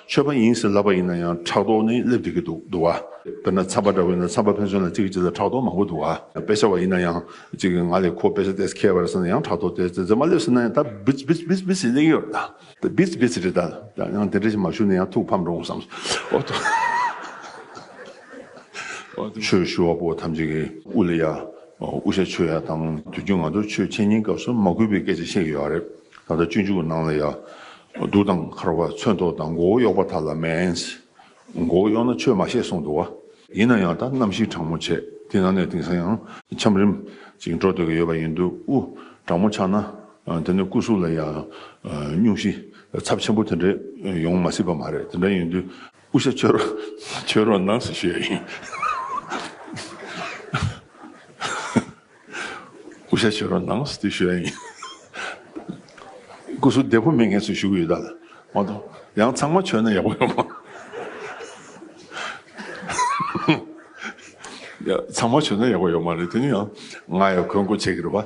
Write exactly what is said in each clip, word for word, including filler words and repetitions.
ཆོས་པ་ཡིན་ཟེར་ལབ་པ་ཡིན་ན་ཡང་ཕྲག་དོག་ནི་སླེབས་བསྡད་ཀྱི་འདུག་འདུག་བ། དཔེར་ན་མཚམས་པ་འདྲ་བོ་ཡིན་ན་མཚམས་པ་ཕན་ཚུན་ལ་གཅིག་གིས་གཅིག་ལ་ཕྲག་དོག་མང་པོ་འདུག་བ། དཔེ་ཆ་བ་ཡིན་ན་ཡང་གཅིག་གིས་ང་ལས་ཁོ་དཔེ་ཆ་ཏོག་ཙམ་མཁས་པ་རེད་བསམ་ན་ཡང་ཕྲག་དོག་དེ་རྫུན་མ་སླེབས་སོང་ན་ཡང་ད་བིས་བིས་བིས་བིས་ཟེར་སླེབས་ཀྱི་ཡོད་རེད་ད། ད་བིས་བིས་རེད་ད། ད་ཡང་དེ་འདྲ་ཞིག་མ་ཞུ་ན་ཡང་ཐུགས་ཕམ་འགྲོ་འོང་བསམ། འོ་ད། འོ་ད། ཆོས་ཞུ་བ་པོ་ཐམས་ཅད་ཀྱི་དབུ་ལ་ཡ། དབུ་ཞྭ་མཆོད་ཡ་དང་དུས་རྒྱུན་ང་ཚོ་ཆོས་འཆད་ཉན་སྐབས་སུ་མ་གུས་པའི་སྐད་ཆ་བཤད་ཀྱི་ཡོད་རེད། ད་ལྟ་སྤྱོད་འཇུག་གི་ནང་ལ་ཡ། གདུགས་དང་འཁར་བ་མཚོན་ཐོགས་དང་མགོ་བོ་གཡོགས་པ་དག་ལ་མེན། མགོ་བོ་གཡོགས་ན་ཆོས་མ་བཤད་གསུངས་འདུག་བ། ཡིན་ན་ཡང་ད་གནམ་གཤིས་གྲང་མོ་བྱས་དེ་ནང་ནས་དེང་སང་ཡང་ཆམ་རིམས་ཅིག་འགྲོ་སྡོད་ཀྱི་ཡོད་པ་ཡིན་དུས་དབུ་གྲང་མོ་ཆགས་ན་དེ་ནས་སྐུ་གཟུགས་ལ་ཡང་སྙུང་གཞི་ཚབས་ཆེན་པོ་དེ་འདྲ་ཡོང་མ་སྲིད་པ་མ་རེད། དེ་འདྲ་ཡིན་དུས་དབུ་ཞྭ་མཆོད་རོགས་མཆོད་རོགས་གནང་ཟེར་ཞུ་ཡ་ཡིན། དབུ་ཞྭ་མཆོད་རོགས་གནང་ཟེར་དེ་ཞུ་ཡ་ཡིན། སྐུ་གཟུགས་བདེ་པོ་མེད་མཁན་ཚོས་ཞུ་གི་ཡོད་ད་ལ། མ་གཏོགས་ཡང་ཚང་མ་མཆོད་ན་ཡག་པོ་ཡོད་མ། ཡ་ཚང་མ་མཆོད་ན་ཡག་པོ་ཡོད་མ་རེད། དེ་ནི་ཡང་ང་ཡང་གོན་དགོས་བྱེད་ཀྱི་རེད་བ།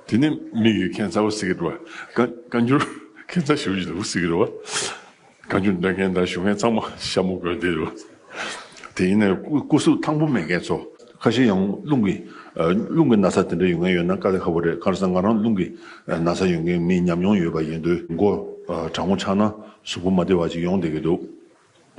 དེ་ནི་མི་ཡུལ་ཁྱད་མཚར་པོ་ཟེར་གྱི་རེད་བ། བཀའ་བཀའ་འགྱུར་ཁྱད་མཚར་ཞེ་པོ་ཞིག་འདུག་ཟེར་གྱི་རེད་བ། བཀའ་འགྱུར་འདོན་མཁན་དང་ཞུ་མཁན་ཚང་མ་ཞྭ་མོ་གོན་བསྡད་རེད་བ། དེ་ཡིན་ནའི་སྐུ་སྐུ་གཟུགས་ཐང་པོ་མེད་མཁན་ཚོ། ཁ་ཤས་ཡང་རླུང་གི་རླུང་གི་ན་ཚ་དེ་འདྲ་ཡོད་མཁན་ཡོད་ན་དཀའ་ལས་ཁག་པོ་རེད། གང་ཟེར་ང་རང་རླུང་གི་ན་ཚ་ཡོད་མཁན་མི་ཉམས་མྱོང་ཡོད་པ་ཡིན་དུས་མགོ་གྲང་མོ་ཆགས་ན་གཟུགས་པོ་མ་བདེ་བ་ཅིག་ཡོང་བསྡད་ཀྱི་འདུག་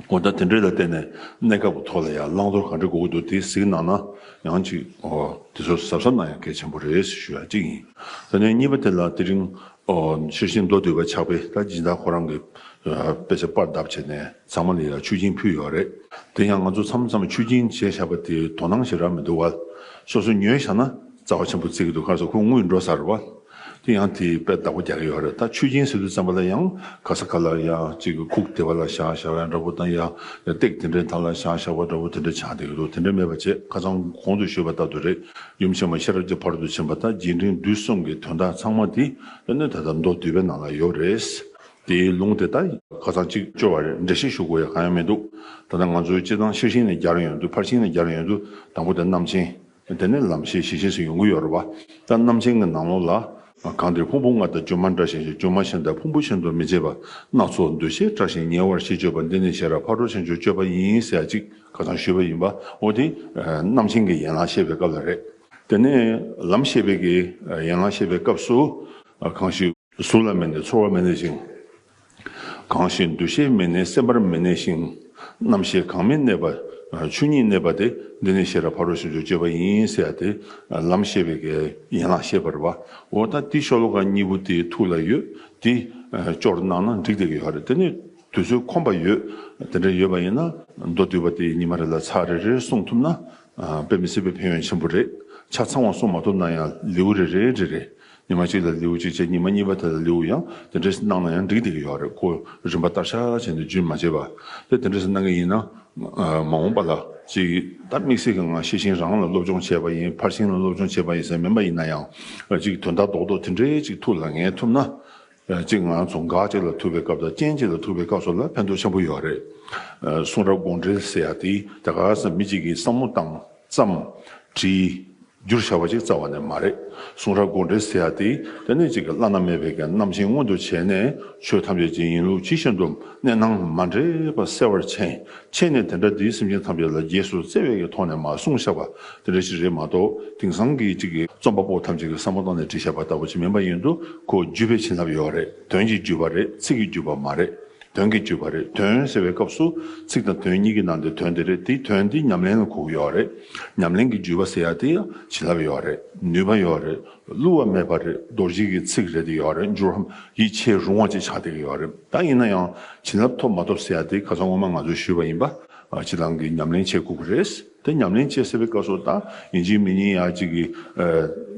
འོ་ད་དེ་འདྲས་ལ་བརྟེན་ནས་གནས་སྐབས་ཀྱི་ཐོག་ལ་ཡང་བླང་དོར་ག་འདྲ་དགོས་ཀྱི་འདུག་དེ་གཟིགས་གནང་ན་ཡང་ཅིག་འོ་དེ་ཚོ་གཟབ་གཟབ་གནང་ཡང་གལ་ཆེན་པོ་རེད་ཞུ་ཡ་གཅིག་ཡིན། དེ་ནས་གཉིས་པ་དེ་ལ་དེ་རིང་ཨོ་ཤེར་ཕྱིན་མདོ་སྡུད་པ་ཕྱག་དཔེ་ད་སྦྱིན་བདག་ཁོ་རང་གི་དཔེ་ཆ་པར་བརྡབས་བྱས་ནས་ཚང་མ་ལ་ཡང་མཆོད་སྦྱིན་ཕུལ་ཡོད་རེད། དེ་ཡང་ང་ཚོ་མཚམས་མཚམས་མཆོད་སྦྱིན་བྱས་བཞག་པ་དེ་དོ་སྣང་ཞེ་དྲག་མི་འདུག་བ། སོ་སོ་ཉོས་བཞག་ན་རྩ་བ་ཆེན་པོ་བརྩི་གི་འདུག་ག་རེ་ཟེར་ཁོ་དངུལ་འགྲོ་ས་རེད་བ། དེ་ཡང་དེ་དཔེ་བདག་པོ་རྒྱག་གི་ཡོད་རེད། ད་མཆོད་སྦྱིན་ཟེར་དུས་ཙམ་པ་ལ་ཡང་ག་ས་ག་ལ་ཡང་ཅིག་ཁུག་དེ་བ་ལ་བཞག་བཞག་ཡ་འདྲ་པོ་དང་ཡ་ཡ་སྟེགས་དེ་འདྲའི་མཐའ་ལ་བཞག་བཞག་པ་འདྲ་པོ་དེ་འདྲ་ཆགས་བསྡད་ཀྱི་འདུག་དེ་འདྲ་མེད་པ་བྱས་ཁ་སང་གོང་དུ་ཞུས་པ་ལྟར་དུ་རེད། ཡུམ་ཆེན་མོ་ཤེས་རབ་ཀྱི་ཕ་རོལ་ཏུ་ཕྱིན་པ་དང་རྗེས་དྲན་བསྡུས་གསུམ་གྱི་དོན་དག་ཚང་མ་དེ་ཨ་ནི་ད་ལྟ་མདོ་སྡུད་པའི་ནང་ལ་ཡོད་རེད། དེའི་ལུང་དེ་ད་ཁ་སང་གཅིག་བཅོ་བ་རེད། འགྲེལ་བཤད་ཞུ་དགོས་ཡ་གང་ཡང་མི་འདུག་ད་ལྟ་ང་ཚོའི་སྤྱི་བཏང་ཤེར་ཕྱིན་ནས་རྒྱག་རེ་ཡོང་དུས་ཕར་ཕྱིན་ནས་རྒྱག་རེ་ཡོང་དུས་དང་པོ་དེ་རྣམ་མཁྱེན། དེ་ནས་ལམ་ཤེས་ཞི་ཞེས་སུ་ཡོང་གི་ཡོད་རེད་བ། ད་རྣམ་མཁྱེན་གྱི་ནང་ལོགས་ལ། གང་དེར་ཕུང་པོ་ལྔ་དང་སྒྱུ་མ་འདྲ་ཞིང་སྒྱུ་མ་གཞན་དག་ཕུང་པོ་གཞན་དུ་མི་བྱེད་པ། སྣ་ཚོགས་འདུ་ཤེས་བྲལ་ཞིང་ཉེ་བར་ཞི་སྤྱོད་པ། འདི་ནི་ཤེས་རབ་ཕ་རོལ་ཕྱིན་མཆོག་སྤྱོད་པ་ཡིན་ཟེར་ཡ་གཅིག་ཁ་སང་ཞུས་པ་ཡིན་པ། འོ་དེ་རྣམ་མཁྱེན་གྱི་ཡན་ལག་བཤད་པའི་སྐབས་ལ་རེད། དེ་ནས་ལམ་བཤད་པའི་གི་ཡན་ལག་བཤད་པའི་སྐབས་སུ། གང་ཞིག་གཟུགས་ལ་མི་གནས་ཚོར་བ་མི་གནས་ཤིང་། གང་ཞིག་འདུ་ཤེས་མི་གནས་སེམས་པར་མི་གནས་ཤིང་། རྣམ་ཤེས་གང་མི་གནས་པ། ཆོས་ཉིད་གནས་པ་སྟེ། འདི་ནི་ཤེས་རབ་ཕ་རོལ་ཕྱིན་མཆོག་སྤྱོད་པ་ཡིན་ཟེར་ཡ་དེ་ལམ་བཤད་པའི་གི་ཡན་ལག་བཤད་པ་རེད་བ། འོ་ད་དེ་ཤོ་ལོ་ཀ་གཉིས་པོ་དེ་ཐུགས་ལ་ཡོད་དེ་སྐྱོར་གནང་ན་འགྲིག་བསྡད་ཀྱི་ཡོད་རེད། དེ་ནི་དུས་ཚོད་ཁོམ་པ་ཡོད་དེ་འདྲ་ཡོད་པ་ཡིན་ན་མདོ་སྡུད་པ་དེ་ཉི་མ་རེ་ལ་ཚར་རེ་རེ་གསུང་ཐུབ་ན་དཔེ་མི་སྲིད་པའི་ཕན་ཡོན་ཆེན་པོ་རེད། ཆ་ཚང་བ་གསུང་མ་ཐུབ་ན་ཡང་ལེའུ་རེ་རེ་རེ་རེ། ཉི་མ་གཅིག་ལ་ལེའུ་གཅིག་བྱས་ཉི་མ་གཉིས་པ་དེ་ལ་ལེའུ་ཡང་དེ་འདྲས་གནང་ན་ཡང་འགྲིག་བསྡད་ཀྱི་ཡོད་རེད། ཁོ་རིམ་པ་བསྟར་བཞག་བྱས་ནས་རྒྱུན་མ་བཅད་པ། དེ་དེ་འདྲས་གནང་གི་ཡིན་ན། མ་འོངས་པ་ལ་ཅིག་ད་དམིགས་བསལ་གྱི་ང་ཤེར་ཕྱིན་རང་ལ་སློབ་སྦྱོང་བྱས་པ་ཡིན་ཕར་ཕྱིན་ལ་སློབ་སྦྱོང་བྱས་པ་ཡིན་ཟེར་མིན་པ་ཡིན་ན་ཡང་ཅིག་དོན་དག་རྡོག་རྡོག་དེ་འདྲས་ཅིག་ཐུགས་ལ་ངེས་ཐུབ་ན། ཅིག་ང་ཚོ་འགག་ཅིག་ལ་ཐུག་པའི་སྐབས་དང་རྐྱེན་ཅིག་ལ་ཐུག་པའི་སྐབས་སུ་ལ་ཕན་ཐོགས་ཆེན་པོ་ཡོད་རེད། གསུང་རབ་དགོངས་འགྲེལ་ཟེར་ཡ་དེ་ད་ག་ས་མི་གཅིག་གིས་བསམ་བློ་བཏང་བརྩམས་བྲིས། བསྒྱུར་བྱ་བ་ཅིག་རྩ་བ་ནས་མ་རེད། གསུང་རབ་དགོངས་འགྲེལ་ཟེར་ཡ་དེ་དེ་ནས་ཅིག་གི་བླ་ན་མེད་པའི་གི་རྣམ་མཁྱེན་མངོན་དུ་བྱས་ནས་ཆོས་ཐམས་ཅད་ཀྱི་ཡིན་ལུགས་ཇི་བཞིན་དུ་གནས་སྣང་མ་འདྲེས་པ་གསལ་བར་མཁྱེན། མཁྱེན་ནས་དེ་འདྲ་དེའི་སེམས་ཅན་ཐམས་ཅད་ལ་རྗེས་སུ་བརྩེ་བའི་གི་ཐོག་ནས་མ་གསུངས་བཞག་པ་དེ་འདྲ་ཞིག་རེད་མ་གཏོགས་དེང་སང་གི་ཅིག་གི་རྩོམ་པ་པོ་ཐམས་ཅད་ཀྱི་བསམ་བློ་བཏང་ནས་བྲིས་བཞག་པ་ལྟ་བུ་ཅིག་མིན་པ་ཡིན་དུས་ཁོ་བརྒྱུད་པའི་བྱིན་རླབས་ཡོད་རེད། དོན་གྱི་བརྒྱུད་པ་རེད། ཚིག་གི་བརྒྱུད་པ་མ་རེད། དོན་གྱི་བརྒྱུད་པ་རེད། དོན་ཟེར་བའི་སྐབས་སུ་ཚིག་དང་དོན་གཉིས་ཀྱི་ནང་དུ་དོན་དེ་རེད། དེ་དོན་འདི་ཉམས་ལེན་ལ་གོ་གི་ཡོད་རེད། ཉམས་ལེན་གྱི་བརྒྱུད་པ་ཟེར་ཡ་དེ་ཡང་བྱིན་རླབས་ཡོད་རེད། ནུས་པ་ཡོད་རེད། བསླུ་བ་མེད་པ་རེད། རྡོ་རྗེ་གི་ཚིག་རེད་དེ་ཡོད་རེད། འགྱུར་བ་ཡིད་ཆེས་རུང་བ་ཅིག་ཆགས་བསྡད་ཀྱི་ཡོད་རེད། ད་ཡིན་ན་ཡང་བྱིན་རླབས་ཐོབ་མ་ཐོབ་ཟེར་ཡ་དེ་ཁ་སང་སྔོན་མ་ང་ཚོས་ཞུས་པ་ཡིན་པ། སྤྱི་བཏང་གི་ཉམས་ལེན་བྱེད་དགོས་ཀྱི་རེད། དེ་ཉམས་ལེན་བྱེད་ཟེར་བའི་སྐབས་སུ་ད་ཡིན་གཅིག་མིན་གཉིས་ཡ་གཅིག་གི་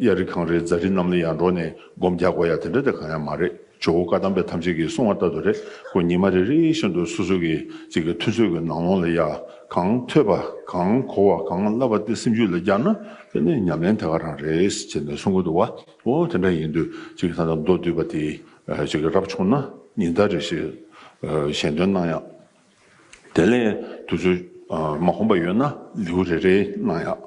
གཡའ་རི་གངས་རི་རྫ་རི་རྣམས་ལ་ཡར་འགྲོ་ནས་སྒོམ་རྒྱག་དགོས་ཡ་དེ་འདྲ་དེ་གང་ཡང་མ་རེད། ཇོ་བོ་བཀའ་གདམས་པའི་ཐམས་ཅད་ཀྱིས་གསུངས་པ་ལྟར་དུ་རེད། ཁོ་ཉི་མ་རེ་རེ་བཞིན་དུ་སོ་སོ་གི་ཅིག་གི་ཐུན་ཚོད་ཀྱི་ནང་ལོགས་ལ་ཡ་གང་ཐོས་པ་གང་གོ་བ་གང་བསླབ་པ་དེ་སེམས་རྒྱུད་ལ་སྦྱར་ན་དེ་ནི་ཉམས་ལེན་དེ་ག་རང་རེད་ཅེས་ནས་གསུང་གི་འདུག་བ། འོ་དེ་འདྲ་ཡིན་དུས་ཅིག་ད་ལྟ་མདོ་སྡུད་པ་དེ་ཅིག་རབ་བྱུང་ན་ཉིན་ལྟར་རེ་བཞིན་ཞལ་འདོན་གནང་ཡག་དེ་ལས་དུས་ཚོད་མ་ཁོམ་པ་ཡོད་ན་ལེའུ་རེ་རེ་གནང་ཡག་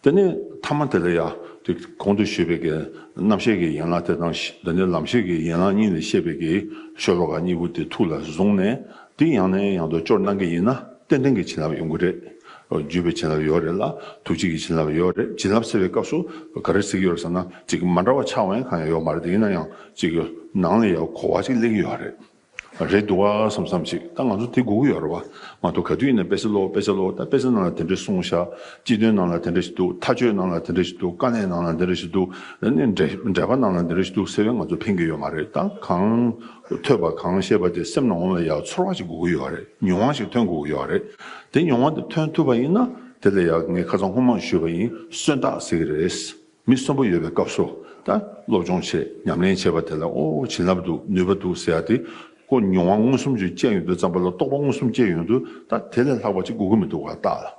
དེ་ནས་མཐའ་མ་དེ་ལ་ཡ་ དེ་གོང་དུ་ཞུས་པའི་གི་རྣམ་ཤེས་ཀྱི་ཡན་ལག་དེ་དང་། འདི་ནི་ལམ་ཤེས་ཀྱི་ཡན་ལག་གཉིས་ལས་བཤད་པའི་གི་ཤོ་ལོ་ཀ་གཉིས་པོ་དེ་ཐུགས་ལ་བཟུང་ནས། དེ་ཡང་ནས་ཡང་དུ་སྐྱོར་གནང་གི་ཡིན་ན། ཏན་ཏན་གྱི་བྱིན་རླབས་ཡོང་གི་རེད། བརྒྱུད་པའི་བྱིན་རླབས་ཡོད་རེད་ལ། ཐུགས་རྗེ་གི་བྱིན་རླབས་ཡོད་རེད། བྱིན་རླབས་ཟེར་བའི་སྐབས་སུ་ག་རེ་ཟེར་གྱི་ཡོད་རེད་ཟེར་ན། ཅིག་མ་འདྲ་བ་ཆགས་པ་ཡང་གང་ཡང་ཡོད་མ་རེད། དེ་ཡིན་ན་ཡང་ཅིག་ནང་ལ་ཡང་གོ་བ་ཅིག་སླེབས་ཀྱི་ཡོད་རེད། རེད་འདུག་བ་བསམ་བསམ་ཞིག་ད་ང་ཚོ་དེ་དགོས་ཀྱི་ཡོད་རེད་བ། ང་ཚོ་ག་དུས་ཡིན་ན་དཔེ་ཆ་ཀློག་དཔེ་ཆ་ཀློག་ད་དཔེ་ཆ་ནང་ལ་དེ་འདྲས་གསུངས་ཤག་སྤྱི་དོན་ནང་ལ་དེ་འདྲས་ཞིག་འདུག་མཐའ་དཔྱོད་ནང་ལ་དེ་འདྲས་ཞིག་འདུག་དཀའ་གནད་ནང་ལ་དེ་འདྲས་ཞིག་འདུག་ཨ་ནི་འགྲེལ་འགྲེལ་པ་ནང་ལ་དེ་འདྲས་ཞིག་འདུག་ཟེར་བས་ང་ཚོ་ཕན་གྱི་ཡོད་མ་རེད། ད་གང་ཐོས་པ་གང་བཤད་པ་དེ་སེམས་ནང་ལ་ཡང་ཚོར་བ་ཞིག་དགོས་ཀྱི་ཡོད་རེད། མྱོང་བ་ཞིག་ཐོན་དགོས་ཀྱི་ཡོད་རེད། དེ་མྱོང་བ་དེ་ཐོན་ཐུབ་པ་ཡིན་ན། དེ་ལ་ཡང་ངས་ཁ་སང་སྔོན་མ་ཞུས་པ་ཡིན། སོན་རྟགས་ཟེར་གྱི་རེད། མི་གསོན་པོ་ཡོད་པའི་སྐབས་སུ་ད་སློབ་སྦྱོང་བྱེད། ཉམས་ལེན་བྱེད་པ་དེ་ལ་ཨོ་བྱིན་རླབས་འདུག་ནུས་པ་འདུག་ཟེར་ཡ་དེ། ཁོ་མྱོང་བ་མངོན་སུམ་ཅིག་སྐྱེ་ཡོང་དུས་ཙམ་པ་ལ། རྟོགས་པ་མངོན་སུམ་སྐྱེ་ཡོང་དུས་ད་དེ་ལས་ལྷག་པ་ཅིག་དགོས་ཀྱི་མི་འདུག་ག་རྟགས་ལ།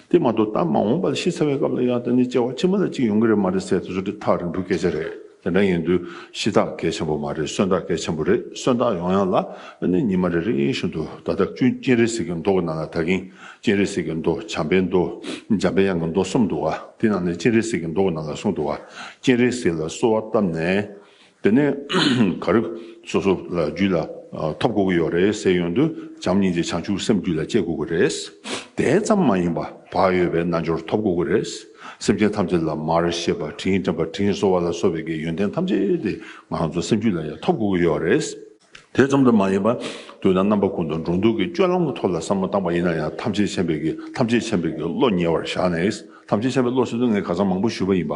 དེ་མ་གཏོགས་ད་མ་འོངས་པ་ལ་ཤི་ཚར་བའི་སྐབས་ལ་ཡང་དེ་ནི་སྐྱེ་བ་ཕྱི་མ་ལ་ཅིག་ཡོང་གི་རེད་མ་རེད་ཟེར་དེ་ཚོ་དེ་ཐག་རིང་པོའི་སྐད་ཆ་རེད། དེ་འདྲ་ཡིན་དུས་ཤི་རྟགས་གལ་ཆེན་པོ་མ་རེད། སོན་རྟགས་གལ་ཆེན་པོ་རེད། སོན་རྟགས་ཡོང་ཡ་ལ་ཨ་ནི་ཉི་མ་རེ་རེ་བཞིན་དུ། ད་ལྟ་སྤྱན་རས་གཟིགས་ཀྱི་མདོ་གི་ནང་ལ། ད་གིན་སྤྱན་རས་གཟིགས་ཀྱི་མདོ། བྱམས་པའི་མདོ། འཇམ་པའི་དབྱངས་ཀྱི་མདོ་གསུམ་འདུག་བ། དེ་ནང་ནས་སྤྱན་རས་གཟིགས་ཀྱི་མདོ་གི་ནང་ལ་གསུངས་འདུག་བ། སྤྱན་རས་གཟིགས་ལ་གསོལ་བ་བཏབ་ནས། དེ་ནས་ག་རེ་སོ་སོ་ལ་རྒྱུད་ལ་ཨ་ཐོབ་དགོས་ཀྱི་ཡོད་རེད་ཟེར་ཡོང་དུས། བྱམས་སྙིང་རྗེ་བྱང་ཆུབ་སེམས་རྒྱུད་ལ་སྐྱེ་དགོས་ཀྱི་རེད། དེ་ཙམ་མ་ཡིན་པ་བག་ཡོད་པའི་རྣལ་འབྱོར་ཐོབ་དགོས་ཀྱི་རེད། སེམས་ཅན་ཐམས་ཅད་ལ་མར་ཤེས་པ། དྲིན་དྲན་པ། དྲིན་གཟོ་བ་ལ་སོགས་པའི་གི་ཡོན་ཏན་ཐམས་ཅད་དེ་ང་ཚོ་སེམས་རྒྱུད་ལ་ཡང་ཐོབ་དགོས་ཀྱི་ཡོད་རེད། དེ་ཙམ་དུ་མ་ཡིན་པར་དུས་དང་རྣམ་པ་ཀུན་ཏུ་འགྲོ་འདུག་གི་སྤྱོད་ལམ་གྱི་ཐོག་ལ་བསམ་བློ་བཏང་པ་ཡིན་ན་ཡང་། ཐམས་ཅད་མཁྱེན་པའི་གི། ཐམས་ཅད་མཁྱེན་པའི་གི་བློ་ཉེ་བར་བཞག་ནས། ཐམས་ཅད་མཁྱེན་པའི་བློ་ཟེར་དུས་ངས་ཁ་སང་མང་པོ་ཞུས་པ་ཡིན་པ།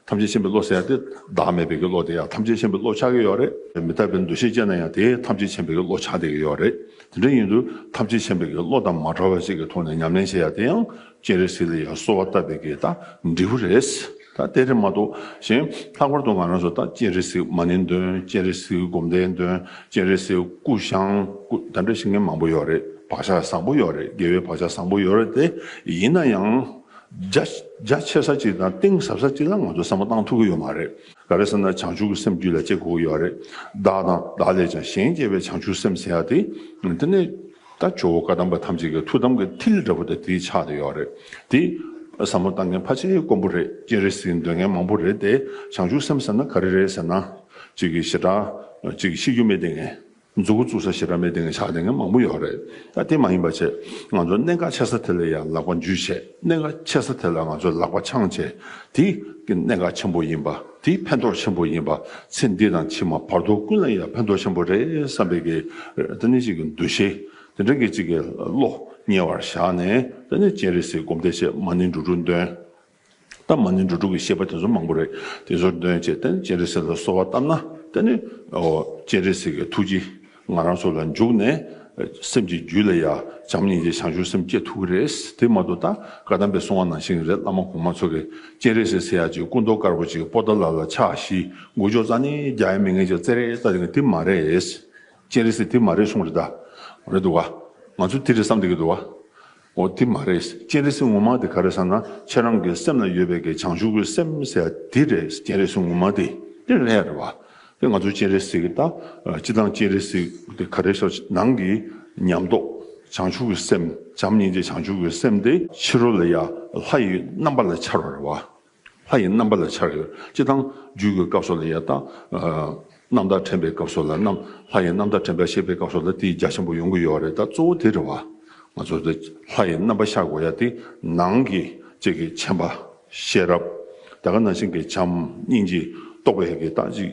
ཐམས་ཅད་མཁྱེན་པའི་བློ་ཟེར་ཡ་དེ་བདག་མེད་པའི་གི་བློ་དེ་ཡང་ཐམས་ཅད་མཁྱེན་པའི་བློ་ཆགས་ཀྱི་ཡོད་རེད། མི་རྟག་པའི་འདུ་ཤེས་སྐྱེས་ན་ཡང་དེ་ཐམས་ཅད་མཁྱེན་པའི་གི་བློ་ཆགས་བསྡད་ཀྱི་ཡོད་རེད། དེ་འདྲ་ཡིན་དུས་ཐམས་ཅད་མཁྱེན་པའི་གི་བློ་དང་མ་བྲལ་བ་ཞིག་གི་ཐོག་ནས་ཉམས་ལེན་བྱེད་ཡ་དེ་ཡང་། སྤྱན་རས་གཟིགས་ལ་ཡང་གསོལ་བ་བཏབ་པའི་གི་ད་འབྲས་བུ་རེད། ད་དེ་རེད་མ་གཏོགས་གཞན། ལྷག་པར་དུ་ང་རང་ཚོ་ད་སྤྱན་རས་གཟིགས་མ་ཎི་འདོན། སྤྱན་རས་གཟིགས་སྒོམ་བཟླས་འདོན། སྤྱན་རས་གཟིགས་སྐུ་བཞེངས། སྐུ་ད་འདྲ་བཞེངས་མཁན་མང་པོ་ཡོད་རེད། བག་ཆགས་བཟང་པོ་ཡོད་རེད། དགེ་བའི་བག་ཆགས་བཟང་པོ་ཡོད་རེད་དེ། ཡིན་ན་ཡང་རྒྱ་རྒྱ་ཆེ་ས་ཅིག་དང་གཏིང་ཟབ་ས་ཅིག་ལ་ང་ཚོ་བསམ་བློ་བཏང་ཐུབ་ཀྱི་ཡོད་མ་རེད། ག་རེ་ཟེར་ན། བྱང་ཆུབ་ཀྱི་སེམས་རྒྱུད་ལ་སྐྱེ་དགོས་ཀྱི་ཡོད་རེད། བདག་དང་བདག་ལས་ཀྱང་གཞན་གཅེས་པའི་བྱང་ཆུབ་སེམས་ཟེར་ཡ་དེ། དེ་ནི། ད་ཇོ་བོ་བཀའ་གདམས་པ་ཐམས་ཅད་ཀྱི་ཐུགས་དམ་གྱི་མཐིལ་འདྲ་པོ་དེ་དེའི་ཆགས་བསྡད་ཡོད་རེད། དེ་བསམ་བློ་བཏང་མཁན་ཕལ་ཆེར་དཀོན་པོ་རེད། སྤྱན་རས་གཟིགས་འདོན་མཁན་མང་པོ་རེད་དེ། བྱང་ཆུབ་སེམས་ཟེར་ན་ག་རེ་རེད་ཟེར་ན། གཅིག་གི་ཞེ་དྲག་གཅིག་གི་ཤེས་རྒྱུ་མེད་བསྡད་མཁན། མཛུབ་གུ་བཙུགས་ས་ཞེ་དྲག་མེད་བསྡད་མཁན་ཆགས་བསྡད་མཁན་མང་པོ་ཡོད་རེད། ད་དེ་མ་ཡིན་པ་བྱས། ང་ཚོ་གནད་འགག་ཆེ་ས་དེ་ལ་ཡང་ལག་པ་འཇུ་བྱས། གནད་འགག་ཆེ་ས་དེ་ལ་ང་ཚོ་ལག་པ་འཆང་བྱས། དེ་གི་གནད་འགག་ཆེན་པོ་ཡིན་པ། དེ་ཕན་ཐོགས་ཆེན་པོ་ཡིན་པ། ཚེ་འདི་དང་ཕྱི་མ་བར་དོ་ཀུན་ལ་ཡང་ཕན་ཐོགས་ཆེན་པོ་རེད་བསམ་པའི་གི། དེ་ནི་གཅིག་གི་འདུ་ཤེས། དེ་འདྲ་གི་གཅིག་གི་བློ་ཉེ་བར་བཞག་ནས། དེ་ནི་སྤྱན་རས་གཟིགས་སྒོམ་བཟླས་བྱས། མ་ཎི་འགྲོ་དྲུག་འདོན། ད་མ་ཎི་འགྲོ་དྲུག་གི་བཤད་པ་དེ་ཚོ་མང་པོ་རེད། དེ་ཚོ་འདོན་བྱས། དེ་ནི་སྤྱན་རས་གཟིགས་ལ་གསོལ་བ་བཏབ་ན། དེ་ནི་ཨོ་སྤྱན་རས་གཟིགས་ཀྱི་ཐུགས་རྗེ་ང་རང་ཚོ་ལ་འཇུག་ནས། སེམས་ཀྱི་རྒྱུད་ལ་ཡང་བྱམས་སྙིང་རྗེ་བྱང་ཆུབ་སེམས་སྐྱེ་ཐུབ་ཀྱི་རེད། དེ་མ་གཏོགས་ད་བཀའ་གདམས་པས་གསུངས་པ་ནང་བཞིན་རེད། བླ་མ་གོང་མ་ཚོ་གིས་སྤྱན་རས་གཟིགས་ཟེར་ཡ་ཅིག་སྐུ་མདོག་དཀར་པོ་ཅིག་པོ་ཏ་ལ་ལ་ཕྱག་བཞི། མགོ་ལྕོག་རྩ་ནས་རྒྱག་ཡ་མེད་མཁན་ཅིག་ཙེ་རེ་ཙ་རེ་དེ་མ་རེད། སྤྱན་རས་གཟིགས་དེ་མ་རེད་གསུངས་རེད་ད། རེད་འདུག་བ། ང་ཚོ་དེ་རེད་བསམ་བསྡད་ཀྱི་འདུག་བ། འོ་དེ་མ་རེད། སྤྱན་རས་གཟིགས་ངོ་མ་དེ་ག་རེ་ཟེར་ན། ཁྱེད་རང་གི་སེམས་ལ་ཡོད་པའི་གི་བྱང་ཆུབ་ཀྱི་སེམས་ཟེར་དེ་རེད། སྤྱན་རས་གཟིགས་ངོ་མ་དེ་དེ་རེད་རེད་བ། དེ་ང་ཚོ་སྤྱན་རས་གཟིགས་ཀྱི་ད། སྤྱིར་བཏང་སྤྱན་རས་གཟིགས་དེ་ག་རེ་ཟེར། ནང་གི་ཉམས་རྟོགས། བྱང་ཆུབ་ཀྱི་སེམས། བྱམས་སྙིང་རྗེ་བྱང་ཆུབ་ཀྱི་སེམས་དེ་ཕྱི་རོལ་ལ་ཡ་ལྷ་ཡི་རྣམ་པ་ལ་འཆར་བ་རེད་བ། ལྷ་ཡི་རྣམ་པ་ལ་འཆར་ཡོད། སྤྱིར་བཏང་རྒྱུད་ཀྱི་སྐབས་སུ་ལ་ཡ་ད། ཨ་རྣམ་ཐར་འདྲེན་པའི་སྐབས་སུ་ལ་རྣམ། ལྷ་ཡི་རྣམ་ཐར་འདྲེན་པ་བཤད་པའི་སྐབས་སུ་ལ་དེ་རྒྱ་ཆེན་པོ་ཡོང་གི་ཡོད་རེད། ད་གཙོ་བོ་དེ་རེད་བ། ང་ཚོ་དེ་ལྷ་ཡི་རྣམ་པ་ཤར་དགོས་ཡ་དེ། ནང་གི་གཅིག་གི་མཁྱེན་པ། ཤེས་རབ། ད་ག་ནང་བཞིན་གྱི་བྱམས་སྙིང་རྗེ་རྟོགས་པའི་གི་ད་ཅིག་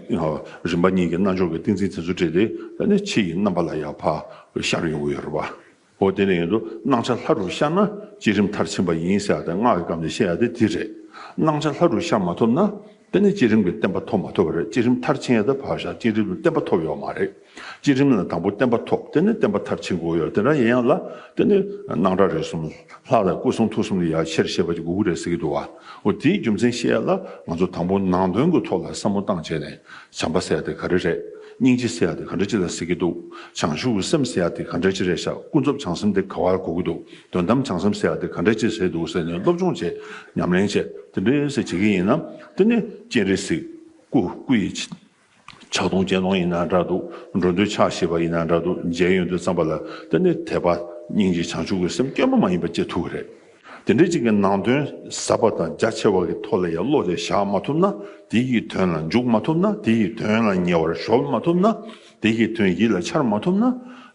རིམ་པ་གཉིས་ཀྱི་རྣལ་འབྱོར་གྱི་ཏིང་འཛིན་དེ་ཚོ་སྤྲད་དེ། ད་ནི་ཕྱི་ཡི་རྣམ་པ་ལ་ཡ་ཕར་ཤར་ཡོང་གི་ཡོད་རེད་བ། འོ་དེ་ནས་ཡིན་དུས་སྣང་ཆ་ལྷ་རུ་ཤར་ན་བསྐྱེད་རིམ་མཐར་ཕྱིན་པ་ཡིན་ཟེར་ཡ་དེ་སྔགས་ཀྱི་སྐབས་ནས་བཤད་ཡ་དེ་དེ་རེད། སྣང་ཆ་ལྷ་རུ་ཤར་མ་ཐུབ་ན། དེ་ནི་བསྐྱེད་རིམ་གྱི་བརྟན་པ་ཐོབ་མ་ཐུབ་པ་རེད། བསྐྱེད་རིམ་མཐར་ཕྱིན་ཡ་དེ་ཕར་བཞག་བསྐྱེད་རིམ་གྱི་བརྟན་པ་ཐོབ་ཡོད་མ་རེད། བསྐྱེད་རིམ་ལ་དང་པོ་བརྟན་པ་ཐོབ། དེ་ནི་བརྟན་པ་མཐར་ཕྱིན་དགོས་ཡོད། དེ་འདྲ་ཡིན་ཡང་ལ། དེ་ནི་སྣང་གྲགས་རིག་གསུམ་ལྷ་དང་སྐུ་གསུང་ཐུགས་གསུམ་ལ་ཡ་ཆེར་བཤད་པ་ཅིག་དགོས་ཀྱི་རེད་ཟེར་གྱི་འདུག་བ། འོ་དེའི་རྒྱུ་མཚན་བཤད་ཡ་ལ་ང་ཚོ་དང་པོ་ནང་དོན་གྱི་ཐོག་ལ་བསམ་བློ་བཏང་བྱས་ནས། བྱམས་པ་ཟེར་ཡ་དེ་ག་རེ་རེད། སྙིང་རྗེ་ཟེར་ཡ་དེ་ག་འདྲ་ཅིག་ལ་ཟེར་གྱི་འདུག་བྱང་ཆུབ་ཀྱི་སེམས་ཟེར་ཡ་དེ་ག་འདྲ་ཅིག་རེད་ཤག་ཀུན་རྫོབ་བྱང་སེམས་དེ་ག་བར་གོ་གི་འདུག་དོན་དམ་བྱང་སེམས་ཟེར་ཡ་དེ་ག་འདྲ་ཅིག་ཟེར་འདུག་ཟེར་ནས་སློབ་སྦྱོང་བྱས། ཉམས་ལེན་བྱས། དེ་འདྲ་ཟེར་བྱེད་ཀྱི་ཡིན་ན། དེ་ནི་སྤྱན་རས་གཟིགས་སྐུ། སྐུ་ཡི་ཕྱག་སྟོང་སྤྱན་སྟོང་ཡིན་ན་འདྲ་འདུག་འགྲོ་འདུལ་ཕྱག་བཞི་པ་ཡིན་ན་འདྲ་འདུག་མཇལ་ཡོང་དུས་ཙམ་པ་ལ་དེ་ནི་དད་པ་སྙིང་རྗེ་བྱང་ཆུབ་ཀྱི་སེམས་སྐྱོན་པ་མ་ཡིན་པ་སྐྱེ་ཐུབ་ཀྱི་རེད། དེ་འདྲའི་ཅིག་གི་ནང་དོན་ཟབ་པ་དང་རྒྱ་ཆེ་བ་གི་ཐོག་ལ་ཡང་བློ་དེ་བཞག་མ་ཐུབ་ན། དེ་ཡི་དོན་ལ་འཇུག་མ་ཐུབ་ན། དེ་ཡི་དོན་ལ་ཉེ་བར་གཞོལ་མ་ཐུབ་ན། དེ་ཡི་དོན་ཡིད་ལ་འཆར་མ་ཐུབ་ན།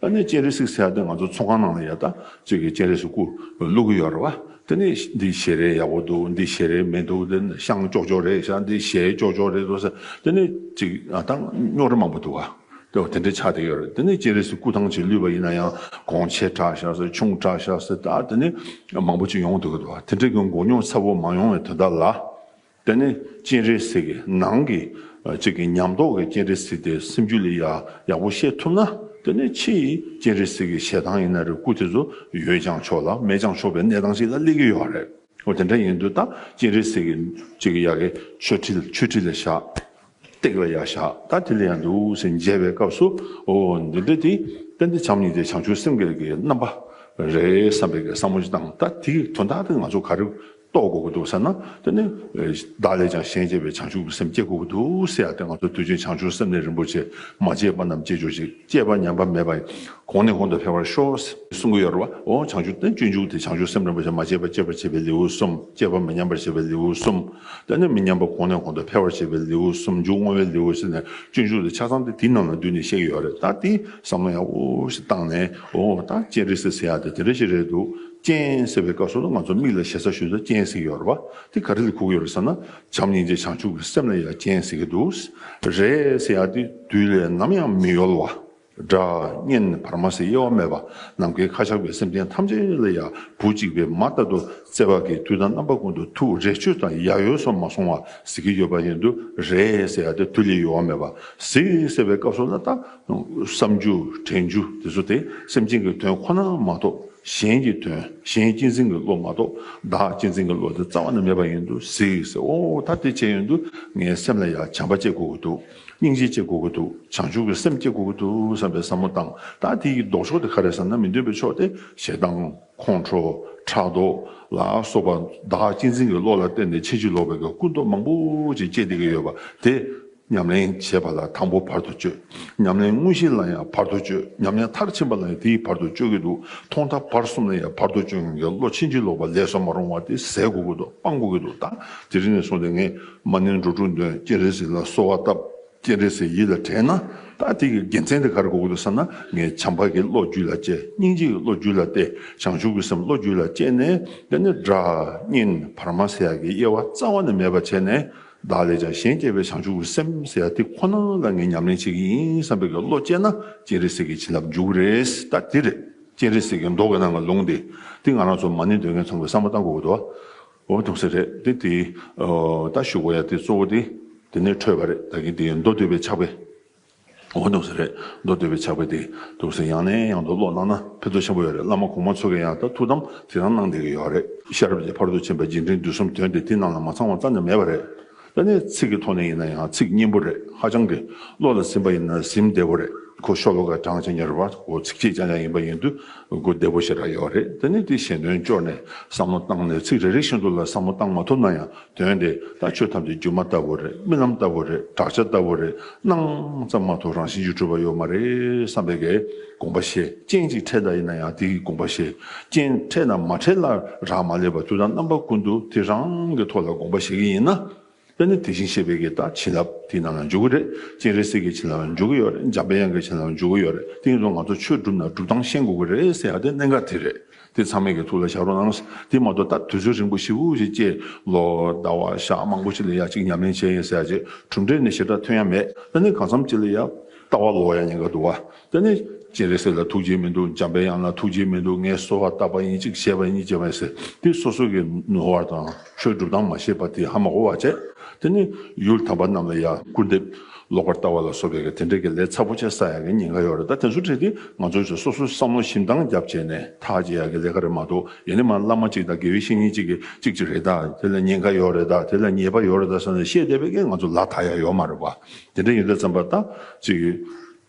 ཨ་ནི་སྤྱན་རས་གཟིགས་ཟེར་ཡ་དེ་ང་ཚོ་ཚོང་ཁང་ནང་ལ་ཡ་ད་ཅིག་གི་སྤྱན་རས་གཟིགས་སྐུ་བླུག་གི་ཡོད་རེད་བ། དེ་ནི་འདི་ཞལ་རས་ཡག་པོ་འདུག་འདི་ཞལ་རས་མི་འདུག་འདི་ཤངས་ཀྱོག་ཀྱོག་རེད་ཤག་འདི་ཞལ་ཀྱོག་ཀྱོག་རེད་འདུག་ཟེར། དེ་ནི་ཅིག་ཨ་ད་རྙོག་དྲ་མང་པོ་འདུག་བ། དེ་དེ་འདྲའི་ཆགས་བསྡད་ཡོད་རེད། དེ་ནས་སྤྱན་རས་གཟིགས་སྐུ་ཐང་ཅིག་བླུགས་པ་ཡིན་ན་ཡང་གོང་ཆེ་དྲགས་ཤག་ཟེར། ཆུང་དྲགས་ཤག་ཟེར། ད་དེ་ནས་མང་པོ་ཅིག་ཡོང་འདུག་གི་འདུག་དེ་འདྲའི་གི་མགོ་རྙོག་ཚ་པོ་མ་ཡོང་བའི་དོན་དག་ལ། དེ་ནས་སྤྱན་རས་གཟིགས་ཀྱི་ནང་གི་ཅིག་གི་ཉམས་རྟོགས་ཀྱི་སྤྱན་རས་གཟིགས་དེ་སེམས་རྒྱུད་ལ་ཡ་ཡག་པོ་ཤེས་ཐུབ་ན། དེ་ནས་ཕྱི་ཡི་སྤྱན་རས་གཟིགས་ཀྱི་ཞལ་ཐང་ཡིན་ན་རེད། སྐུ་དེ་ཚོ་ཡོད་ཀྱང་ཆོག་ལ་མེད་ཀྱང་ཆོག་པའི་གནས་སྟངས་ཤིག་ལ་སླེབས་ཀྱི་ཡོད་རེད། འོ་དེ་འདྲ་ཡིན་དུས་ད་སྤྱན་རས་གཟིགས་ཀྱི་ཅིག་ཡ་གི་མཆོད་ཁྲི་མཆོད་ཁྲི་ལ་བཞག་སྟེགས་ལ་ཡ་བཞག་ད་དེ་ལ་ཡ་འདུག་སེ་མཇལ་བའི་སྐབས་སུ། འོ་འདི་འདྲ་དེ་ཏན་ཏན་བྱམས་སྙིང་རྗེ་བྱང་ཆུབ་སེམས་ཀྱི་རྣམ་པ་རེད་བསམ་པའི་གི་བསམ་བློ་ཞིག་བཏང་། ད་དེའི་དོན་དག་དེ་ང་ཚོ་ག་རེ་རྟོགས་དགོས་ཀྱི་འདུག་ཟེར་ན། དེ་ནི་བདག་ལས་ཀྱང་གཞན་གཅེས་པའི་བྱང་ཆུབ་ཀྱི་སེམས་བསྐྱེད་དགོས་ཀྱི་འདུག་ཟེར་ཡ་དེ། ང་ཚོ་དུས་རྒྱུན་བྱང་ཆུབ་སེམས་ནི་རིན་པོ་ཆེ། མ་སྐྱེས་པ་རྣམས་སྐྱེ་གྱུར་ཅིག་སྐྱེས་པ་ཉམས་པ་མེད་པ་གོང་ནས་གོང་དུ་འཕེལ་བར་ཤོག་གསུང་གི་ཡོད་རེད་བ། འོ་བྱང་ཆུབ་དེ་སྤྱོད་འཇུག་དེ་བྱང་ཆུབ་སེམས་རིན་པོ་ཆེ། མ་སྐྱེས་པ་སྐྱེ་བར་བྱེད་པའི་ལེའུ་གསུམ། སྐྱེས་པ་མི་ཉམས་པར་བྱེད་པའི་ལེའུ་གསུམ། དེ་ནས་མི་ཉམས་པ་གོང་ནས་གོང་དུ་འཕེལ་བར་བྱེད་པའི་ལེའུ་གསུམ། མཇུག་བསྔོ་བའི་ལེའུ་ཟེར་ནས་སྤྱོད་འཇུག་དེ་ཆ་ཚང་དེ་དེའི་ནང་ལ་བསྡུས་ནས་བཤད་ཀྱི་ཡོད་རེད། ད་དེ་བསམ་བློ་ཡག་པོ་ཞིག་བཏང་ནས། འོ་ད་སྤྱན་རས་གཟིགས་ཟེར་ཡ་དེ་དེ་འདྲ་ཞིག་རེད་འདུག་སྤྱན་ཟེར་བའི་སྐབས་སུ་ང་ཚོ་མིག་ལ་ཞེ་ས་ཞུ་ས་སྤྱན་ཟེར་གྱི་ཡོད་རེད་བ། དེ་ག་རེ་ལ་གོ་གི་ཡོད་རེད་ཟེར་ན། བྱམས་སྙིང་རྗེ་བྱང་ཆུབ་ཀྱི་སེམས་ལ་ཡ་སྤྱན་ཟེར་གྱི་འདུག་རེད་ཟེར་ཡ་དེ་དུས་ལས་ནམ་ཡང་མི་ཡོལ་བ། སྒྲ་སྙན་བར་མ་ཟེར་དབྱེ་བ་མེད་པ། ནམ་མཁའི་ཁ་ཕྱོགས་པའི་སེམས་ཅན་ཐམས་ཅད་ལ་ཡང་བུ་གཅིག་པའི་མ་ལྟར་དུ་བརྩེ་བ་གིས་དུས་དང་རྣམ་པ་ཀུན་ཏུ་ཐུགས་རེ་ཆོད་དང་ཡ་ཡོལ་སོགས་མ་སོང་བ་ཟེར་གྱི་ཡོད་པ་ཡིན་དུས། རེད་ཟེར་ཡ་དེ་དུས་ལས་ཡོལ་བ་མེད་པ། གཟིགས་ཟེར་བའི་སྐབས་སུ་ལ་ད་བསམ་རྒྱུ་དྲན་རྒྱུ་དེ་ཚོ་དེ་སེམས་ཅན་གྱི་དོན་ཁོ་ན་མ་གཏོགས། གཞན་གྱི་དོན། གཞན་གཅེས་འཛིན་གྱི་བློ་མ་གཏོགས་བདག་གཅེས་འཛིན་གྱི་བློ་དེ་རྩ་བ་ནས་མེད་པ་ཡིན་དུས་གཟིགས་ཟེར། འོ་ད་དེ་བྱས་ཡོང་དུས་ངའི་སེམས་ལ་ཡང་བྱམས་པ་སྐྱེ་དགོས་ཀྱི་འདུག་སྙིང་རྗེ་སྐྱེ་དགོས་ཀྱི་འདུག་བྱང་ཆུབ་ཀྱི་སེམས་སྐྱེ་དགོས་ཀྱི་འདུག་བསམ་པའི་བསམ་བློ་བཏང་། ད་དེ་ཡི་ལྡོག་ཕྱོགས་དེ་ག་རེ་ཟེར་ན། མི་མཐུན་པའི་ཕྱོགས་དེ་ཞེ་སྡང་། ཁོང་ཁྲོ། ཕྲག་དོག་ལ་སོགས་པ་བདག་གཅེས་འཛིན་གྱི་བློ་ལ་བརྟེན་ནས་ཕྱིན་ཅི་ལོག་པའི་གི་ཀུན་རྟོག་མང་པོ་ཅིག་སྐྱེས་བསྡད་ཀྱི་ཡོད་པ་དེ། ཉམས་ལེན་བྱེད་པ་ལ་དང་པོ་བར་དུ་གཅོད། ཉམས་ལེན་དངོས་གཞི་ལ་ཡང་བར་དུ་གཅོད། ཉམས་ལེན་མཐར་ཕྱིན་པ་ལ་ཡང་དེའི་བར་དུ་གཅོད་ཀྱི་འདུག་མཐོང་ཐོས་བར་གསུམ་ལ་ཡང་བར་དུ་གཅོད་མཁན་གྱི་བློ་ཕྱིན་ཅི་ལོག་པ་ལས་སུ་མ་རུང་བ་དེ་ཟད་དགོས་ཀྱི་འདུག་སྤང་དགོས་ཀྱི་འདུག་ད་དེ་རིང་ནས་བཟུང་སྟེ་ངས་མ་ཎི་འགྲོ་དྲུག་འདོན། སྤྱན་རས་གཟིགས་ལ་གསོལ་བ་བཏབ། སྤྱན་རས་གཟིགས་ཡིད་ལ་དྲན་ན། ད་དེ་གི་དགེ་མཚན་དེ་ག་རེ་དགོས་ཀྱི་འདུག་ཟེར་ན། ངས་བྱམས་པ་གི་བློ་རྒྱུད་ལ་སྐྱེ། སྙིང་རྗེ་གི་བློ་རྒྱུད་ལ་སྐྱེ། བྱང་ཆུབ་ཀྱི་སེམས་བློ་རྒྱུད་ལ་སྐྱེས་ནས། དེ་ནས་སྒྲ་སྙན་བར་མ་ཟེར་ཡ་གི་དབྱེ་བ་རྩ་བ་ནས་མེད་པ་བྱས་ནས། བདག་ལས་ཀྱང་གཞན་གཅེས་པའི་བྱང་ཆུབ་ཀྱི་སེམས་ཟེར་ཡ་དེ་ཁོ་ན་ལ་ངས་ཉམས་ལེན་བྱེད་ཀྱི་ཡིན་བསམ་པའི་གི་བློ་སྐྱེས་ན། སྤྱན་རས་གཟིགས་ཀྱི་བྱིན་རླབས་འཇུག་གི་རེད། ད་དེ་རེད། སྤྱན་རས་གཟིགས་ཀྱི་མདོ་གི་ནང་གི་ལུང་དེ། དེ་ང་རང་ཚོ་མ་ཎི་འདོན་མཁན་ཚང་མས་བསམ་བློ་བཏང་དགོས་ཀྱི་འདུག་འོ་འདུག་སེ་རེད། དེ་དེ་ད་ཞུ་དགོས་ཡ་དེ་གཙོ་བོ་དེ་དེ་ནས་འཕྲོས་པ་རེད། ད་གིན་དེ་མདོ་སྡུད་པའི་ཕྱག་དཔེ། འོ་འདུག་སེ་རེད། མདོ་སྡུད་པའི་ཕྱག་དཔེ་དེ་འདུག་སེ་ཡང་ནས་ཡང་དུ་ཀློག་གནང་ན་ཕན་ཐོགས་ཆེན་པོ་ཡོད་རེད། བླ་མ་གོང་མ་ཚོ་གིས་ཡང་ད་ཐུགས་དམ་དེ་རང་གནང་བསྡད་ཀྱི་ཡོད་རེད། ཤེས་རབ་ཀྱི་ཕ་རོལ་ཏུ་ཕྱིན་པ་རྗེས་དྲན་དུས་གསུམ་དོན་དེ་དེ་ནང་ལ་མ་ཚང་བ་རྩ་ནས་མེད་པ་རེད། ད་ནི་ཚིག་གི་ཐོག་ནས་ཡིན་ན་ཡང་ཚིག་སྙན་པོ་རེད། ཧ་ཅང་གི་བློ་ལ་ཟིན་པ་ཡིན་ན་ཟིན་བདེ་པོ་རེད། ཁོ་ཤོ་ལོ་ཀ་གྲངས་ཅན་ཉེར་བ་ཁོ་ཚིགས་བཅད་རྐྱང་རྐྱང་ཡིན་པ་ཡིན་དུས་གོ་བདེ་པོ་ཞེ་དྲག་ཡོད་རེད། ད་ནི་དེ་ཞལ་འདོན་སྐྱོར་ནས་བསམ་བློ་བཏང་ནས། ཚིག་རེ་རེ་བཞིན་དུ་ལ་བསམ་བློ་བཏང་མ་ཐུབ་ན་ཡང་། དོན་དེ་ད་ཆོས་ཐམས་ཅད་སྒྱུ་མ་ལྟ་བུ་རེད། རྨི་ལམ་ལྟ་བུ་རེད། བྲག་ཅ་ལྟ་བུ་རེད། སྣང་ཙམ་མ་གཏོགས་རང་བཞིན་གྱིས་གྲུབ་པ་ཡོད་མ་རེད་བསམ་པའི་གི་དགོངས་པ་བཞེས། རྐྱེན་ཅིག་འཕྲད་ད་ཡིན་ན་ཡང་དེ་གི་དགོངས་པ་བཞེས། རྐྱེན་འཕྲད་ན་མ་འཕྲད་ལ་རག་མ་ལས་པ་དུས་དང་རྣམ་པ་ཀུན་ཏུ་དེ་རང་གི་ཐོག་ལ་དགོངས་པ་བཞེས་ཀྱི་ཡིན་ན། དེ་ནི་དེ་བཞིན་གཤེགས་པའི་གི་ད་བྱིན་རླབས་དེ་ནང་ལ་འཇུག་གི་རེད། སྤྱན་རས་གཟིགས་ཀྱི་བྱིན་རླབས་འཇུག་གི་ཡོད་རེད། འཇམ་པའི་དབྱངས་ཀྱི་བྱིན་རླབས་འཇུག་གི་ཡོད་རེད། དེ་ཡིན་དུས་ང་ཚོ་ཆོས་སྒྲུབ་ན་སྒྲུབ་སྟངས་ཤེས་དགོས་ཀྱི་རེད་ཟེར་ཡ་དེ་གནད་འགག་དེ་རེད། དེ་ཚང་མས་ཀྱི་ཐུགས་ལ་བཞག་རོགས་གནང་། དེ་མ་གཏོགས་ད་དུས་ཚོད་རིང་པོ་ཞེ་པོ་ཞིག་བཅད། ལོ་ཟླ་བ་ཞག་མང་པོ་ཞིག་ལ་ཡ་གཅིག་ཉམས་ལེན་བྱས་ཡིན་ཟེར་ཡ་ཅིག་གྲུབ་འབྲས་ནི་ཞེ་དྲག་ཐོན་ཡ་མེད། ད་ནི་གང་འཚམ་ཅིག་ལ་ཡ་ལྟ་བ་ལོག་ཡ་ཉེན་ཁ་འདུག་བ། ད་ནི་སྤྱན་རས་གཟིགས་ལ་ཐུགས་རྗེ་མི་འདུག་འཇམ་པའི་དབྱངས་ལ་ཐུགས་རྗེ་མི་འདུག་ངས་གསོལ་བ་བཏབ་པ་ཡིན། གཅིག་བྱས་པ་ཡིན། བྱས་པ་ཡིན་ཟེར། དེ་སོ་སོ་གི་ནོར་བ་དང་ཆོས་སྒྲུབ་སྟངས་མ་ཤེས་པ་དེ་ཧ་མ་གོ་བ་བྱས། དེ་ནི་ཡུལ་དམ་པ་རྣམས་ལ་ཡ་སྐུར་འདེབས། ལོག་པར་ལྟ་བ་ལ་སོགས་པའི་གི་དེ་འདྲའི་གི་ལས་ཚ་པོ་ཆེ་བསགས་ཡག་གི་ཉེན་ཁ་ཡོད་རེད། ད་དེ་ཚོ་འཕྲད་དེ་ང་ཚོས་སོ་སོའི་བསམ་བློ་ཞིབ་འདང་བརྒྱབ་བྱས་ནས་ཐག་བཅད་ཡག་གི་ལས་ཀ་རེད་མ་གཏོགས། ཡིན་ནའི་མ་བླ་མ་གཅིག་དང་དགེ་བའི་བཤེས་གཉེན་གཅིག་གིས་གཅིག་གཅིག་རེད། ད་དེ་ལ་ཉེན་ཁ་ཡོད་རེད། ད་དེ་ལ་ཉེས་པ་ཡོད་རེད། ད་ཟེར་ནས་བཤད་བསྡད་པའི་གི་ང་ཚོ་ལ་ད་ཡག་ཡོད་མ་རེད་བ། དེ་འདྲ་ཡིན་དུས་ཙམ་པ་ད་ཅིག་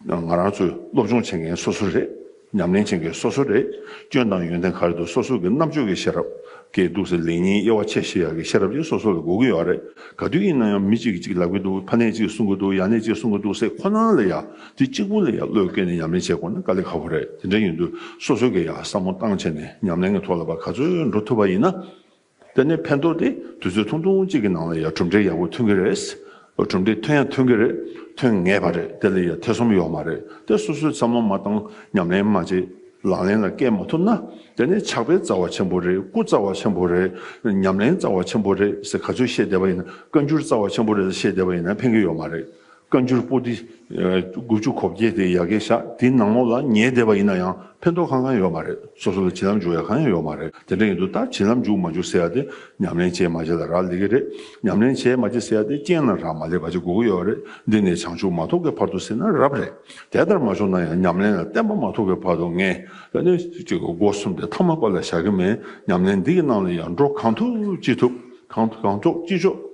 ང་རང་ཚོས་སློབ་སྦྱོང་བྱེད་མཁན་སོ་སོ་རེད། ཉམས་ལེན་བྱེད་མཁན་སོ་སོ་རེད། སྐྱོན་དང་ཡོན་ཏན་ག་རེ་འདུག་སོ་སོ་གི་རྣམ་དཔྱོད་ཀྱི་ཤེས་རབ་ཀྱི་འདུག་ཟེར། ལེགས་ཉེས་དབྱེ་བ་ཕྱེ་ཤེས་ཡག་གི་ཤེས་རབ་ཅིག་སོ་སོ་ལ་དགོས་ཀྱི་ཡོད་རེད། ག་དུས་ཡིན་ན་ཡང་མི་གཅིག་གིས་གཅིག་ལབ་ཀྱི་འདུག་ཕ་ནས་གཅིག་གསུང་གི་འདུག་ཡ་ནས་གཅིག་གསུང་གི་འདུག་ཟེར་ཁོ་ན་ལ་ཡ་དེ་གཅིག་པུ་ལ་ཡ་བློས་བཀལ་ནས་ཉམས་ལེན་བྱེད་དགོས་ན་དཀའ་ལས་ཁག་པོ་རེད། དེ་འདྲ་ཡིན་དུས་སོ་སོ་གིས་ཡ་བསམ་བློ་བཏང་བྱས་ནས་ཉམས་ལེན་གྱི་ཐོག་ལ་ཕར་ག་ཚོད་འགྲོ་ཐུབ་པ་ཡིན་ན། དེ་ནས་ཕན་ཐོགས་དེ་དུས་ཚོད་ཐུང་ཐུང་གཅིག་གི་ནང་ལ་ཡང་གྲུབ་འབྲས་ཡག་པོ་ཐོན་གྱི་རེད། གྲུབ་འབྲས་ཐོན་ཡང་ཐོན་གྱི་རེད། ཐོན་ངེས་པ་རེད། དེ་ལ་ཡང་ཐེ་ཚོམ་ཡོད་མ་རེད། དེ་སོ་སོས་བསམ་བློ་མ་བཏང་། ཉམས་ལེན་མ་བྱེད། ལག་ལེན་ལ་བཀལ་མ་ཐུབ་ན། དེ་ནས་ཕྱག་དཔེ་རྩ་བ་ཆེན་པོ་རེད། སྐུ་རྩ་བ་ཆེན་པོ་རེད། ཉམས་ལེན་རྩ་བ་ཆེན་པོ་རེད་ཟེར་ག་ཚོད་བཤད་བསྡད་པ་ཡིན་ན། བཀའ་འགྱུར་རྩ་བ་ཆེན་པོ་རེད་ཟེར་བཤད་བསྡད་པ་ཡིན་ན་ཕན་གྱི་ཡོད་མ་རེད། བཀའ་འགྱུར་པོ་ཏི་དགུ་བཅུ་གོ་བརྒྱད་དེ་ཡ་གི་ཤག་དེའི་ནང་ལོགས་ལ་ཉལ་བསྡད་པ་ཡིན་ན་ཡང་ཕན་ཐོགས་གང་གང་ཡོད་མ་རེད། སོ་སོ་ལ་བྱིན་རླབས་འཇུག་ཡ་གང་ཡང་ཡོད་མ་རེད། དེ་འདྲ་ཡིན་དུས་ད་བྱིན་རླབས་འཇུག་མ་འཇུག་ཟེར་ཡ་དེ་ཉམས་ལེན་བྱས་མ་བྱས་ལ་རག་ལས་ཀྱི་རེད། ཉམས་ལེན་བྱས་མ་བྱས་ཟེར་ཡ་དེ་རྐྱེན་ལ་རག་མ་ལས་པ་ཅིག་དགོས་ཀྱི་ཡོད་རེད། འདི་ནས་བྱང་ཆུབ་མ་ཐོབ་ཀྱི་བར་དུ་ཟེར་ན་རབ་རེད། དེ་ལྟར་མ་བྱུང་ན་ཡང་ཉམས་ལེན་ལ་བརྟན་པ་མ་ཐོབ་ཀྱི་བར་དུ་ངས་ད་ནི་ཅིག་སྒོ་གསུམ་དེ་ཐ་མལ་པ་ལ་བཞག་གི་མེད། ཉམས་ལེན་འདི་གི་ནང་ལ་ཡང་འགྲོ་གང་ཐུབ་ཅི་ཐུབ། གང་གང་ཐུབ་ཅི་ཆོག་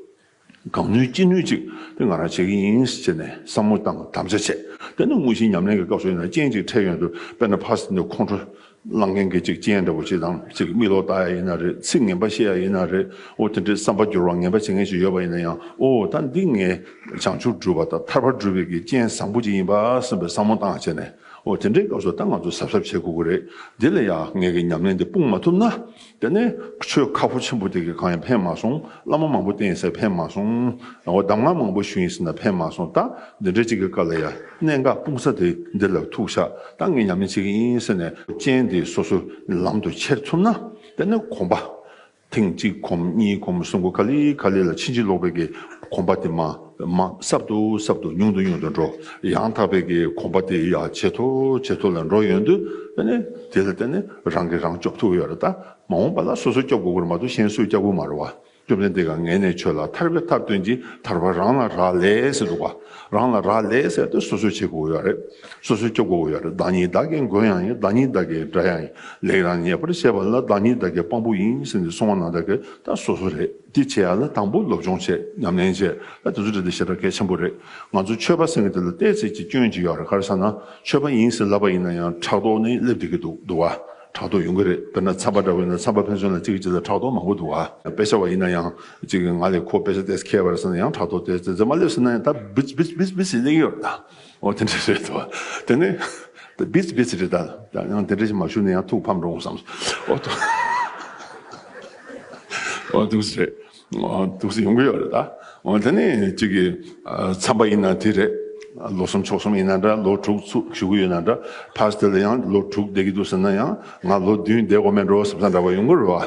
གང་ནུས་ཅི་ནུས་ཅིག་དེ་ང་རང་བྱེད་ཀྱི་ཡིན་ཟེར་ནས་བསམ་བློ་བཏང་དམ་བཅའ་བྱས། དེ་ནས་དངོས་གཞིའི་ཉམས་ལེན་གྱི་སྐབས་སུ་ཡིན་ན་རྐྱེན་ཅིག་འཕྲད་ཡོང་དུས་དཔེར་ན་ཕར་ནས་ཁོང་ཁྲོ་ལངས་མཁན་གྱི་ཅིག་རྐྱེན་འདྲ་བོ་ཅིག་དང་། ཅིག་མིག་ལོག་ལྟ་ཡ་ཡིན་ན་རེད། ཚིག་ངན་པ་བཤད་ཡ་ཡིན་ན་རེད། འོ་དེ་འདྲའི་བསམ་པ་འགྱུར་བ་ངན་པ་བྱེད་མཁན་ཞིག་ཡོད་པ་ཡིན་ན་ཡང་། འོ་ད་འདི་ངས་བྱང་ཆུབ་སྒྲུབ་པ་དང་ཐར་པ་སྒྲུབ་པའི་གི་རྐྱེན་བཟང་པོ་ཅིག་ཡིན་པ་བསམ་པའི་བསམ་བློ་བཏང་བྱས་ནས། འོ་དེ་འདྲའི་སྐབས་སུ་ད་ང་ཚོ་གཟབ་གཟབ་བྱེད་དགོས་ཀྱི་རེད། འདི་ལ་ཡང་ངེད་ཀྱི་ཉམས་ལེན་འདི་སྤུངས་མ་ཐུབ་ན། དེ་ནས་ཆོས་ཁག་པོ་ཆེན་པོ་དེ་གི་གང་ཡང་ཕན་མ་སོང་། བླ་མ་མང་པོ་བསྟེན་ཟེར་ཕན་མ་སོང་། འོ་གདམས་ངག་མང་པོ་ཞུ་ཡིན་ཟེར་ན་ཕན་མ་སོང་། ད་འདི་འདྲ་ཅིག་གི་སྐབས་ལ་ཡང་གནད་འགག་སྤུངས་ས་དེ་འདི་ལ་ཐུག་ཤག་ད་ངས་ཉམས་ལེན་བྱེད་ཀྱི་ཡིན་ཟེར་ནས་རྐྱེན་དེ་སོ་སོའི་ལམ་དུ་ཁྱེར་ཐུབ་ན། དེ་ནས་གོམ་པ། ཐེངས་གཅིག་གོམ། གཉིས་གོམ། གསུམ་གོམ། ག་ལེ་ག་ལེ་ལ་ཕྱིན་ཅི་ལོག་པའི་གི་གོམ་པ་དེ་མར་མར་སྲབ་ཏུ་སྲབ་ཏུ་ཉུང་དུ་ཉུང་དུ་འགྲོ། ཡང་དག་པའི་གི་གོམ་པ་དེ་ཡར་ཇེ་མཐོ་ཇེ་མཐོ་ལ་འགྲོ་ཡོང་དུས། དེ་ནས་དེ་ལ་བརྟེན་ནས་རང་གིས་རང་སྐྱོབ་ཐུབ་ཡོད་རེད། ད་མ་འོངས་པ་ལ་སོ་སོ་སྐྱོབ་དགོས་ཀྱི་རེད་མ་གཏོགས་གཞན་སུས་སྐྱོབ་ཀྱི་མ་རེད་བ། སྐྱོབ་ལྡན་འདས་ཀྱིས་ངས་ནི་ཁྱོད་ལ་ཐར་པའི་ཐབས་སྟོན་གྱིས། ཐར་པ་རང་ལ་རག་ལས་ཟེར་འདུག་བ། རང་ལ་རག་ལས་ཟེར་དུས་སོ་སོས་བྱེད་དགོས་ཡོད་རེད། སོ་སོས་སྐྱོབ་དགོས་ཡོད་རེད། བདག་ཉིད་བདག་གི་མགོན་ཡང་ཡིན། བདག་ཉིད་བདག་གི་དགྲ་ཡང་ཡིན། ལེགས་དང་ཉེས་པར་ཤེས་པ་ལ། བདག་ཉིད་བདག་གི་དཔང་པོ་ཡིན་ཟེར་ནས་གསུངས་པ་ནང་ལྟར་གྱི་ད་སོ་སོ་རེད། འདི་བྱེད་ཡ་ལ་དང་པོ་སློབ་སྦྱོང་བྱེད། ཉམས་ལེན་བྱེད། ད་དེ་ཚོ་འདྲ་དེ་ཞེ་དྲག་གལ་ཆེན་པོ་རེད། ང་ཚོ་ཆོས་པ་ཟེར་མཁན་དེ་ལ་ཏོག་ཙམ་གྱི་སྐྱོན་ཅིག་ཡོད་རེད། ག་རེ་ཟེར་ན་ཆོས་པ་ཡིན་ཟེར་ལབ་པ་ཡིན་ན་ཡང་ཕྲག་དོག་ནི་སླེབས་བསྡད་ཀྱི་འདུག་འདུག་བ། ཕྲག་དོག་ཡོང་གི་རེད། དཔེར་ན་ཚན་པ་འདྲ་བོ་ཡིན་ན་ཚན་པ་ཕན་ཚུན་ལ་གཅིག་གིས་གཅིག་ལ་ཕྲག་དོག་མང་པོ་འདུག་བ། དཔེ་ཆ་བ་ཡིན་ན་ཡང་གཅིག་གིས་ང་ལས་ཁོ་དཔེ་ཆ་ཏོག་ཙམ་མཁས་པ་རེད་ཟེར་ན་ཡང་ཕྲག་དོག་ཏོག་ཙམ། རྫུན་མ་སླེབས་ཟེར་ན་ཡང་ད་བིས་བིས་བིས་བིས་ཟེར་སླེབས་ཀྱི་ཡོད་རེད་ད། འོ་དེ་འདྲ་རེད་དོ། དེ་ནས་བིས་བིས་རེད་ད། ད་ཡང་དེ་འདྲ་ཞིག་མ་ཞུ་ན་ཡང་ཐུགས་ཕམ་འགྲོ་འོང་བསམ། འོ་དོ། འོ་འདུག་སེ་རེད། འོ་འདུག་སེ་ཡོང་གི་ཡོད་རེད་ད། འོ་དེ་ནས་གཅིག་གིས་ཨ་ཚན་པ་ཡིན་ན་དེ་རེད། ལོ་གསུམ་ཕྱོགས་གསུམ་ཡིན་ན་འདྲ། ལོ་དྲུག་ཚུགས་བཞུགས་ཀྱི་ཡོད་ན་འདྲ། ཕར་དེ་ལ་ཡང་ལོ་དྲུག་བསྡད་ཀྱི་འདུག་ཟེར་ན་ཡང་ང་ལོ་བདུན་བསྡད་དགོས་མེད་འགྲོ་བསམ་ས་འདྲ་བ་ཡོང་གི་རེད་བ།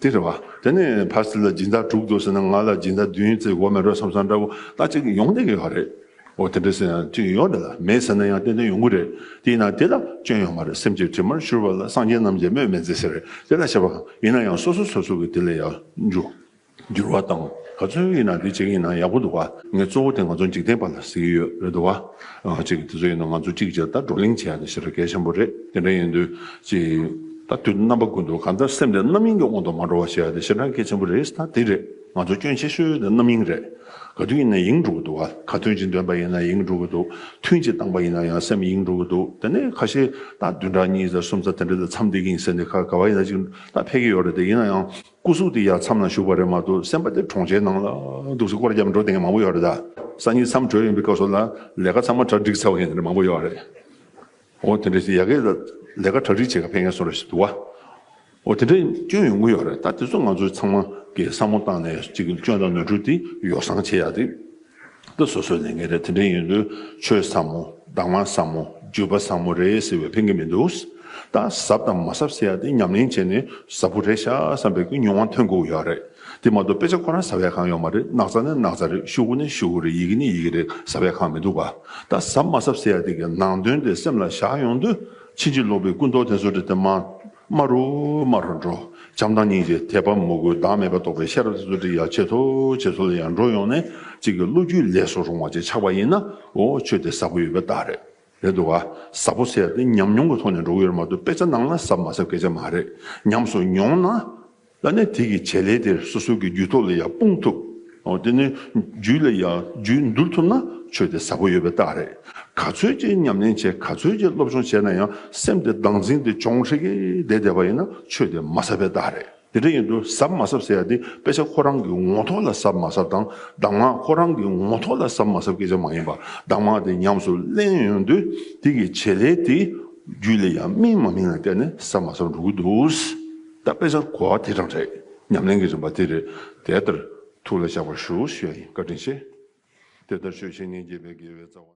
དེ་རེད་བ། དེ་ནས་ཕར་དེ་ལ་སྦྱིན་བདག་དྲུག་འདུག་ཟེར་ན་ང་ལ་སྦྱིན་བདག་བདུན་བརྩི་དགོས་མེད་འགྲོ་བསམ་ས་འདྲ་བོ་ད་ཅིག་ཡོང་བསྡད་ཀྱི་ཡོད་རེད། འོ་དེ་འདྲ་ཟེར་ཡང་ཅིག་ཡོད་རེད་ལ། མེད་ཟེར་ན་ཡང་ཏན་ཏན་ཡོང་གི་རེད། དེ་ཡིན་ན་དེ་ལ་སྐྱོན་ཡོད་མ་རེད། སེམས་ཀྱི་དྲི་མར་བཞུར་བ་ལ་སངས་རྒྱས་རྣམས་ཀྱིས་སྨོས་མི་མཛད་ཟེར་རེད། དེ་ལ་བཤད་པ་ཡིན་ན་ཡང་སོ་སོ་སོ་སོ་གི་དེ་ལ་ཡང་འགྱུར་འགྱུར་བ་དང་ག་ཚོད་ཡིན་ན་དེ་བྱེད་ཀྱི་ཡིན་ན་ཡག་པོ་འདུག་བ། ངས་གཙོ་བོ་དེ་ང་ཚོ་འཇིག་རྟེན་པ་ལ་ཟེར་གྱི་ཡོད་རེད་འདུག་བ། ཨ་ཅིག་དེ་ཚོ་ཡིན་ན་ང་ཚོ་གཅིག་བྱས་ད་བགྲོ་གླེང་བྱེད་ཡ་དེ་ཞེ་དྲག་གལ་ཆེན་པོ་རེད། དེ་འདྲ་ཡིན་དུས་ཅིག་ད་དུས་རྣམ་པ་ཀུན་ཏུ་གང་ལྟར་སེམས་དེ་རྣམ་གཡེང་གི་དབང་དུ་མ་འགྲོ་བ་བྱེད་ཡ་དེ་ཞེ་དྲག་གལ་ཆེན་པོ་རེད། ད་དེ་རེད། ང་ཚོ་སྐྱོན་ཆེ་ཤོས་དེ་རྣམ་གཡེང་རེད། ག་དུས་ཡིན་ན་ཡེངས་འགྲོ་གི་འདུག་བ། ཁ་ཏོན་ཅིག་འདོན་པ་ཡིན་ན་ཡེངས་འགྲོ་གི་འདུག་ཐུན་ཅིག་བཏང་པ་ཡིན་ན་ཡང་སེམས་ཡེངས་འགྲོ་གི་འདུག་དེ་ནས་ཁ་ཤས་ད་བདུན་ཕྲག་གཉིས་ཙམ་གསུམ་ཙམ་དེ་འདྲ་ལ་མཚམས་བསྡད་ཀྱི་ཡིན་ཟེར་ནས་ཁ་ག་བ་ཡིན་ན་ཅིག་ད་ཕེབས་ཀྱི་ཡོད་རེད། དེ་ཡིན་ན་ཡང་སྐུ་གཟུགས་དེ་ཡར་མཚམས་ལ་བཞུགས་པ་རེད་མ་གཏོགས་སེམས་པ་དེ་གྲོང་ཁྱེར་ནང་ལ་འདུག་སེ་སྐོར་རྒྱབ་འགྲོ་བསྡད་མཁན་མང་པོ་ཡོད་རེད་ད། སང་ཉིན་མཚམས་གྲོལ་ཡོང་པའི་སྐབས་སུ་ལ་ལས་ཀ་ཚང་མ་གྲ་སྒྲིག་ཚར་བ་ཡིན་རེད་མང་པོ་ཡོད་རེད། འོ་དེ་འདྲ་ཞིག་ཡ་གི་ལས་ཀ་གྲ་སྒྲིག་བྱེད་ག་ཕེབས་མཁན་སོགས་རེ་ཞིག་འདུག་བ། འོ་དེ་འདྲ་སྐྱོན་ཡོང་གི་ཡོད་རེད། ད་དེ་ཚོ་ང་ཚོ་ཚང་མ་གི་བསམ་བློ་བཏང་ནས་ཅིག་སྐྱོན་དང་ནོར་འཁྲུལ་དེ་ཡོ་བསྲང་བྱེད་ཡ་དེ་ད་སོ་སོའི་ལས་འགན་རེད། དེ་འདྲ་ཡིན་དུས་ཆོས་ཟབ་མོ། གདམས་ངག་ཟབ་མོ། བརྒྱུད་པ་ཟབ་མོ་རེད་ཟེར་བས་ཕན་གི་མི་འདུག་ད་ཟབ་དང་མ་ཟབ་ཟེར་ཡ་དེ་ཉམས་ལེན་བྱས་ནས་ཟབ་པོ་རེད་ཤག་བསམ་པའི་གི་མྱོང་བ་ཐོན་དགོས་ཡོད་རེད། དེ་མ་གཏོགས་དཔེ་ཆ་ཁོ་རང་ཟབ་ཡ་གང་ཡོད་མ་རེད། སྣག་ཚ་ནི་སྣག་ཚ་རེད། ཤོག་གུ་ནི་ཤོག་གུ་རེད། ཡི་གེ་ནི་ཡི་གེ་རེད། ཟབ་ཡ་གང་མི་འདུག་ག་ད་ཟབ་མ་ཟབ་ཟེར་ཡ་དེ་གི་ནང་དོན་དེ་སེམས་ལ་བཞག་ཡོང་དུས་ཕྱིན་ཅི་ལོག་པའི་ཀུན་རྟོག་དེ་ཚོ་དེ་དེ་མ་དམའ་རུ་དམའ་རུ་འགྲོ། བྱམས་དང་སྙིང་རྗེ། དད་པ་མོས་གུས། བདག་མེད་པ་རྟོགས་པའི་ཤེས་རབ་དེ་ཚོ་དེ་ཡར་ཇེ་མཐོ་ཇེ་མཐོ་ལ་ཡར་འགྲོ་ཡོང་ནས་གཅིག་གི་བློ་རྒྱུད་ལས་སུ་རུང་བ་ཅིག་ཆགས་པ་ཡིན་ན། འོ་ཆོས་དེ་ཟབ་པོ་ཡོད་པའི་རྟགས་རེད། རེད་འདུག་ག་ཟབ་པོ་ཟེར་ཡ་དེ་ཉམས་མྱོང་གི་ཐོག་ནས་འགྲོ་གི་ཡོད་རེད་མ་གཏོགས་དཔེ་ཆ་ནང་ལ་ཟབ་མ་ཟབ་སྐད་ཆ་མ་རེད། ཉམས་སུ་མྱོང་ན། ད་ནི་དེ་གི་བྱེད་ལས་དེ་སོ་སོ་གི་རྒྱུད་ཐོག་ལ་ཡང་སྤུངས་ཐུབ། འོ་དེ་ནི་རྒྱུད་ལ་ཡང་རྒྱུད་འདུལ་ཐུབ་ན་ཆོས་དེ་ཟབ་པོ་ཡོད་པའི་རྟགས་རེད། ག་ཚོད་ཅིག་ཉམས་ལེན་བྱས། ག་ཚོད་ཅིག་སློབ་སྦྱོང་བྱས་ན་ཡང་སེམས་དེ་བདག་འཛིན་དེ་གྱོང་ཁྲིད་ཀྱི་བསྡད་བསྡད་པ་ཡིན་ན་ཆོས་དེ་མ་ཟབ་པའི་རྟགས་རེད། དེ་འདྲ་ཡིན་དུས་ཟབ་མ་ཟབ་ཟེར་ཡ་དེ་དཔེ་ཆ་ཁོ་རང་གི་ངོ་ཐོག་ལ་ཟབ་མ་ཟབ་དང་། གདམས་ངག་ཁོ་རང་གི་ངོ་ཐོག་ལ་ཟབ་མ་ཟབ་སྐད་ཆ་མ་ཡིན་པ། གདམས་ངག་དེ་ཉམས་སུ་ལེན་ཡོང་དུས་དེ་གི་བྱེད་ལས་དེ་རྒྱུད་ལ་ཡང་སྨིན་མ་སྨིན་ལ་བལྟས་ནས་ཟབ་མ་ཟབ་འགྲོ་གི་འདུག། ད་དཔེ་ཆ་གོ་བ་དེ་རང་རེད། ཉམས་ལེན་གྱི་རིམ་པ་དེ་རེད། དེ་ལྟར་ཐུགས་ལ་བཞག་པར་ཞུ་ཞུ་ཡ་ཡིན། བཀའ་དྲིན་ཆེ། དེ་ལྟར་ཆོས་བཤེས་གཉེན་དགྱེས་པའི་དགེ་བའི་རྩ་བ།